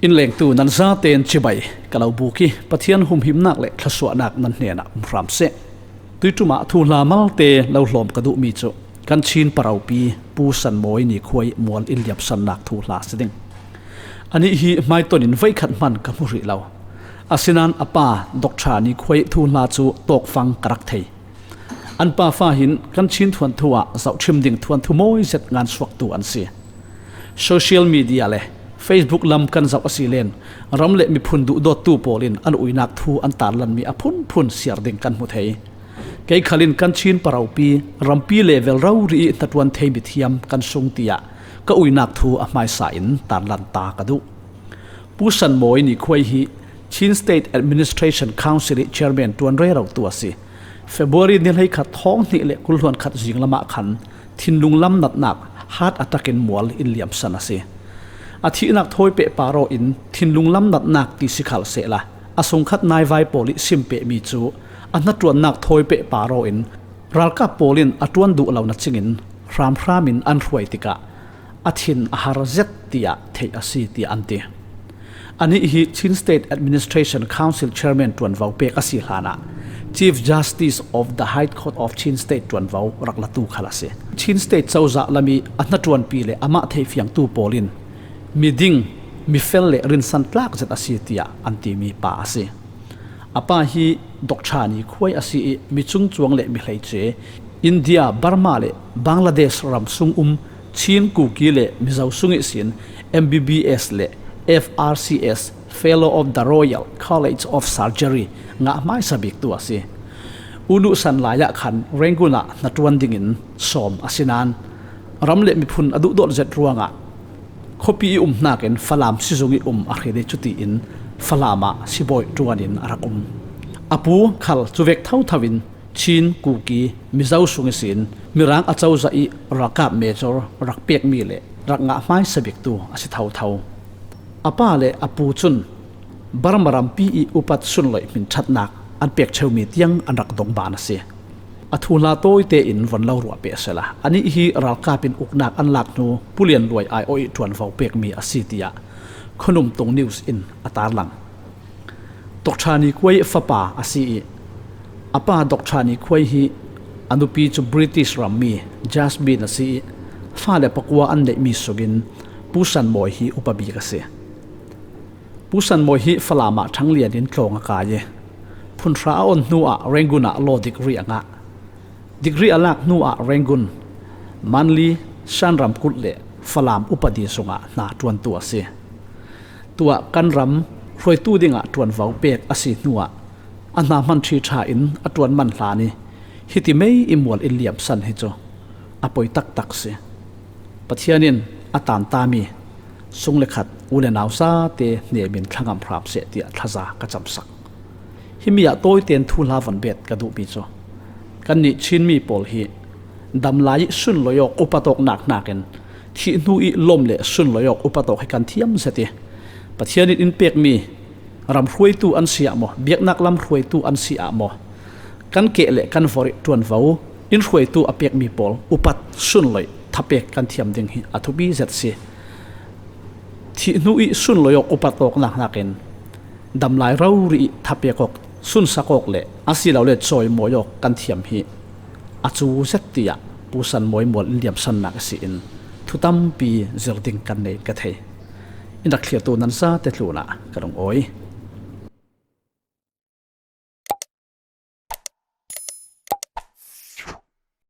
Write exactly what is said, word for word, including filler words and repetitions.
Inn lengtu nan zaten chibai ka lo buk i, Pathian humhimnak le thluasuahnak nan hnenah um hram seh. Tuiṭumah thuhla malte lo hlawm ka duhmi cu kan Chin paraupi Pu San Mawi Ni Khuai mual in liamsannak thuhla si ding. Anih hi hmaiton in voikhat hman ka hmu hrih lo. Asinain a pa Doctor Ni Khuai thuhla cu tawkfang ka rak thei. An pa fa hin kan Chin thuanthu ah zohṭhim ding thuanthu mawi zet ngansuaktu an si. Social media le Facebook lam kan zoh a si len, ram le miphun duhdawttu pawl in an uinak thu an tarlanmi a phunphun siar ding kan hmu thei. Kei khal in kan Chin paraupi rampi level rori i hnaṭuan thei mithiam kan sung tiah ka uinak thu a hmaisa in tarlan ta ka duh. Pu San Mawi Ni Khuai hi Chin State Administration Council i chairman ṭuan rerotu a si. February ni hleikhat thawng hnih le kul hluan khat zinglam ah khan thinlung lam natnak heart attack in mual in liamsan a si. A thihnak thawi pehpar aw in thinlung lam natnak ti si khal sehla, a sungkhat naivai pawl i sim pehmi cu a hnaṭuannak thawi pehpar aw in ralkap pawl in a ṭuan duh lo na cingin hramhram in an hruai tikah a thin a har zet tiah theih a si, tiah an ti. Anih hi Chin State Administration Council Chairman ṭuanvo pek a si hlanah Chief Justice of the High Court of Chin State ṭuanvo rak latu khal a si. Chin State cozah lam i a hnaṭuanpi le amah theihfiangtu pawl in miding, mifel le rinsan tlak zet a si, tiah an timi pa a si. A pa hi Doctor Ni Khuai a si i, mi cungcuang le mi hleice, India, Burma le Bangladesh ram sung um Chin, Kuki le Mizo sung ihsin M B B S le F R C S, Fellow of the Royal College of Surgery, ngah hmaisa biktu a si. U Nuh San lai ah khan Rangoon ah hnaṭuan dingin sawm a si nain, ram le miphun a duhdawt zet ruangah khuapi i um hnakin Falam sizung i um a hril i, cutiin Falam ah sibawi ṭuan in a rak um. A pu khal cuvek thotho in Chin, Kuki, Mizo sung ihsin Mirang a cozah i ralkap major rak pekmi le rak ngah hmaisa biktu a si thotho. A pa le a pu cun Burma rampi i upat sunloih hmin ṭhatnak an pek ṭheumi tiang an rak dong ban a si. A thuhla tawite in von lo ruah peh sehla, anih hi ralkap in uknak an lak hnu Pu Lian Luai aiawh i ṭuanvo pekmi a si, tiah Khuanum Tung News in a tarlang. Doctor Ni Khuai fapa a si i, a pa Doctor Ni Khuai hi a nupi cu British rammi Jasmine a si i, fale pakua an neihmi sungin Pu San Mawi hi upa bik a si. Pu San Mawi hi Falam ah ṭhanglian in tlawng a kai i, phunhra a on hnuah Rangoon ah law degree a ngah. Degree a lak hnuah Rangoon, Manli, Shan ramkulh le Falam upadi sungah hna ṭuantu a si. Tuah kan ram hruaitu dingah ṭuanvo pek a si hnuah a hna hman ṭhi ṭha in a ṭuan man hlan i, hiti mei i mual in liamsan hi cu a poi taktak si. Pathian in a tantami sung le khat u le nau zate hnemin thlangamh hram seh tiah thlaza ka camsak. Himi ah tawiten thuhla von bet ka duhmi cu kannih Chinmi pawl hi damlai i sunloi awk upat awknak hnakin thih hnu i lawm le sunloi awk upat awk hi kan thiam zet i, Pathian in in pekmi ram hruaitu an si ah maw, biaknak lam hruaitu an si ah maw, kan keh le kan vorh i ṭuanvo in hruaitu a pekmi pawl upat sunloih thapek kan thiam ding hi a thupi zet si. Thih hnu i sunloi awk upat awknak hnakin damlai rori i thapek awk, sunsak awk le asilole cawimawi awk kan thiam hi a cu zet tiah Pu San Mawi mual in liamsannak ihsin thu tampi zir ding kan nei ka thei. In rak thlirtu nan zate tlunah ka lungawi.